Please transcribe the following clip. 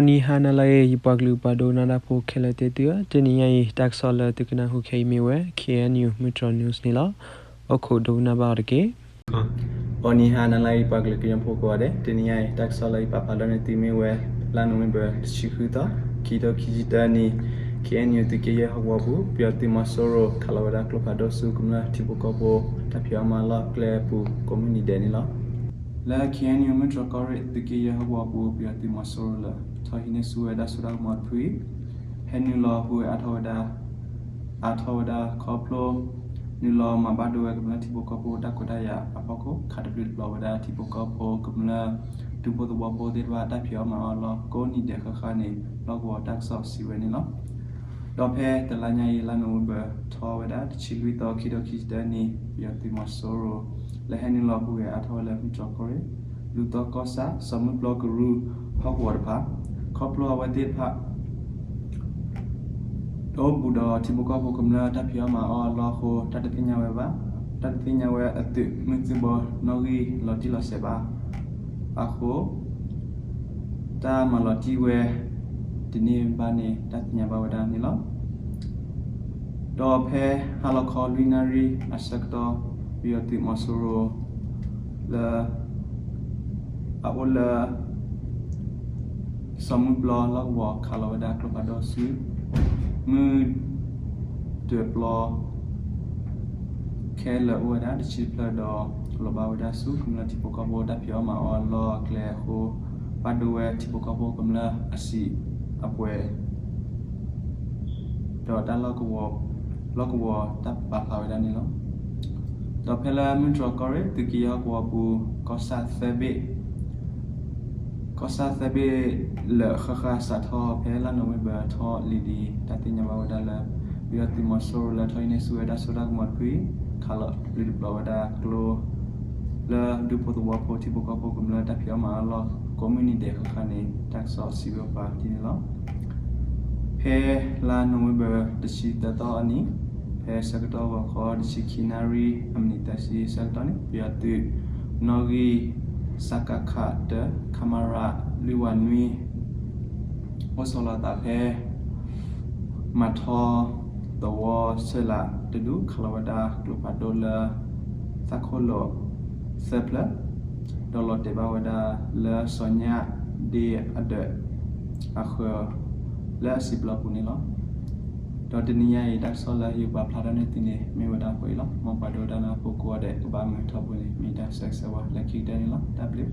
ဂီၤနံၤဟါနၤလၢအဂ့ၤ ယပှၤကလုာ်ပှၤဒိကနၣ်တၢ်ဖိခဲလၢာ်သ့ၣ်သုဧၢ, တနံၤညါအံၤ တၢ်ကစီၣ်လၢသုကနၢ်ဟူခဲအံၤမ့ၢ်ဝဲ K N U မုၢ်တြီၢ် news န့ၣ်လီၤ. အိၣ်ခိးဒိကနၣ်ဘၣ်အီၤတက့ၢ်. ဂီၤနံၤဟါနၤလၢအဂ့ၤ ပှၤကလုာ်ကညီဖိကိးဂၤဒဲး, တနံၤညါအံၤ တၢ်ကစီၣ်လၢယပာ်ဖျါလၢနသုမ့ၢ်ဝဲ လါနိၣ်ဝ့ဘၢၣ် တဆံဃုသီ, ခံထိခံဆံတၢနံၣ်, K N U သုးက့ယဲၢ်ဟီၣ်ကဝီၤပူၤ ပယီၤသုးမီၤစိရိၤ ခးလီၤဝဲဒၣ်ကျိဖးဒိၣ်ဆူကမျၢၢ်ထံဖိကီၢ်ဖိ တၢ်ဖံးအီၣ်မၤအီၣ်လီၢ်ကျဲအပူၤ ကိးမုၢ်နံၤဒဲးန့ၣ်လီၤ. လၢ K N U မုၢ်တြီၢ်ကီၢ်ရ့ၣ် သုးက့ယဲၢ်ဟီၣ်ကဝီၤပူၤ ပယီၤသုးမီၤစိရိၤလၢ ထီၣ်ဟံးန့ၢ်ဆူၣ်ဝဲဒၣ်စိတၢ်ကမီၤတဖုအံၤ ဟဲနုာ်လီၤဟူးဂဲၤအါထီၣ်ဝဲဒၣ် အါထီၣ်ဝဲဒၣ်ခီဖျိ နုာ်လီၤမၤဘၣ်ဒိဝဲကမျၢၢ်ထံဖိကီၢ်ဖိတၢ်ခွဲးတၢ်ယာ်အဖီခိၣ် ခးတပျုာ်တပျီၤဝဲဒၣ်ထံဖိကီၢ်ဖိကမျၢၢ် ဒူဖိသဝီဖိသ့ၣ်တဖၣ် တၢ်ဖံးအီၣ်မၤအီၣ်လီၢ် ကိးနံၤဒဲးဃၣ်ဃၣ်န့ၣ် လီၢ်ကဝီၤတၢ်ကစီၣ်စံးဝဲန့ၣ်လီၤ. ဒီးဖဲတလါညါအံၤ လါနိၣ်ဝ့ဘၢၣ် ထီၣ်ဝဲဒၣ် တဆံလွံၢ်သီ ခံထိခံဆံတၢနံၣ် ပယီၤသုးမီၤစိရိၤ လၢဟဲနုာ်လီၤဟူးဂဲၤအါထီၣ်ဝဲလၢမုၢ်တြီၢ်ကီၢ်ရ့ၣ် လူၤသီကီၢ်ဆၣ် စီၤမုၢ်ပျီကရူၢ် ဟီၣ်ကဝီၤတဖၣ် ခီဖျိအဝဲသ့ၣ်တဖၣ် တအိၣ်ဘူးဒီးထံဖိကီၢ်ဖိကမျၢၢ်တၢ်ဖံးအီၣ်မၤအီၣ်အလီၢ်အဃိ တၢ်တသ့ၣ်ညါဝဲဘၣ်. တၢ်တသ့ၣ်ညါဝဲအသုးမုၢ်သံၣ်ဘိနီၣ်ဂံၢ်လီၤတံၢ်လီၤဆဲးဘၣ်အဃိ တၢ်မၤလီၤတံၢ်ဝဲ တန့ၢ်ဘၣ်န့ၣ် တၢ်သ့ၣ်ညါဘၣ်ဝဲဒၣ်န့ၣ်လီၤ. ဒီးဖဲဟါလီၤခီလွံၢ်နၣ်ရံၣ်အဆၢကတီၢ် ပယီၤသုးမီၤစိရိၤ လၢ အအိၣ်လၢ စီၤမုၢ်ပျီလီၢ်ကဝီၤ ခးလီၤဝဲဒၣ်ကျိဖးဒိၣ်ဆူ မုၢ်တပျီ ခဲလၢာ်အိၣ်ဝဲဒၣ်တဆံတဖျၢၣ်ဒီး လီၤဘၣ်ဝဲဒၣ်ဆူကမျၢၢ်ထံဖိကီၢ်ဖိတၢ်ဖံးအီၣ်မၤအီၣ်အလီၢ်အကျဲအဃိ ဘၣ်ဒိဝဲထံဖိကီၢ်ဖိကမျၢၢ်အစံာ်အပှဲၤ ဒီးတၢ်လီၢ်ကဝီၤ လီၢ်ကဝီၤတၢ်ပာ်ဖျါဝဲဒၣ်န့ၣ်လီၤ. ဒီးဖဲလၢမုၢ်တြီၢ်ကီၢ်ရ့ၣ် သုးက့ယဲၢ်ဟီၣ်ကဝီၤပူၤ ကီၢ်ဆၣ်သၢဘ့ၣ် ကီၢ်ဆၣ်သၢဘ့ၣ်လၢာ်ဃၣ်ဃၣ်စးထီၣ်ဖဲလါနိၣ်ဝ့ဘၢၣ်ထီၣ်လံၤလံၤ တၢ်သ့ၣ်ညါဘၣ်ဝဲဒၣ်လၢ ပယီၤသုးမီၤစိရိၤလၢထီၣ်ဟံးန့ၢ်ဆူၣ်ဝဲဒၣ်စိတၢ်ကမီၤတဖုအံၤ ခးလီၤတပျုာ်တပျီၤဝဲဒၣ်ကျိ လၢဒူဖိသဝီဖိထံဖိကီၢ်ဖိကမျၢၢ်တၢ်ဖံးအီၣ်မၤအီၣ်လီၢ် ကိးမုၢ်နံၤဒဲးဃၣ်ဃၣ်န့ၣ် တၢ်ကစီၣ်စံးဝဲပှၤဒ်န့ၣ်လီၤ. ဖဲလါနိၣ်ဝ့ဘၢၣ်တဆံသၢသီအနံၤ ဖဲဆၢကတီၢ်ဂီၤခီတဆံခံနၣ်ရံၣ် အမံးနံးသၢဆံဆၢကတီၢ်န့ၣ် ပယီၤသုးနီၣ်ဂံၢ် စကခ တၢ ခမရ လွံၢ်ဝးနွံ အိၣ်ဆီလီၤသးဖဲ မၤထီသဝီဆဲးလးတဒူၣ် ခးလီၤဝဲဒၣ်ကျိဖးဒိၣ်လၢ သၣ်ခိၣ်လိာ်သၢဖျၢၣ် ဒီးလီၤတဲာ်ဘၣ်ဝဲဒၣ်လၢစီၤညၣ်ဒ့အဒၢးအဃၢၤ လၢအစံာ်ပျီပူၤန့ၣ်လီၤ. ဒီးတနံၤညါအံၤ တၢ်ကစီၣ်လၢယပာ်ဖျါထီၣ်န့ၢ်သုန့ၣ် မ့ၢ်ဝဲဒၣ်ဖဲအံၤလီၤ. မ်ပှၤဒိကနၣ်ဖိကိးဂၤဒဲး ကဘၣ်မုာ်ထီဘိန့ၣ် မ့ၢ်တၢ်ဆၢဂ့ၤဆၢဝါလၢခံကတၢၢ်န့ၣ်လီၤ. တၢ်ဘျုး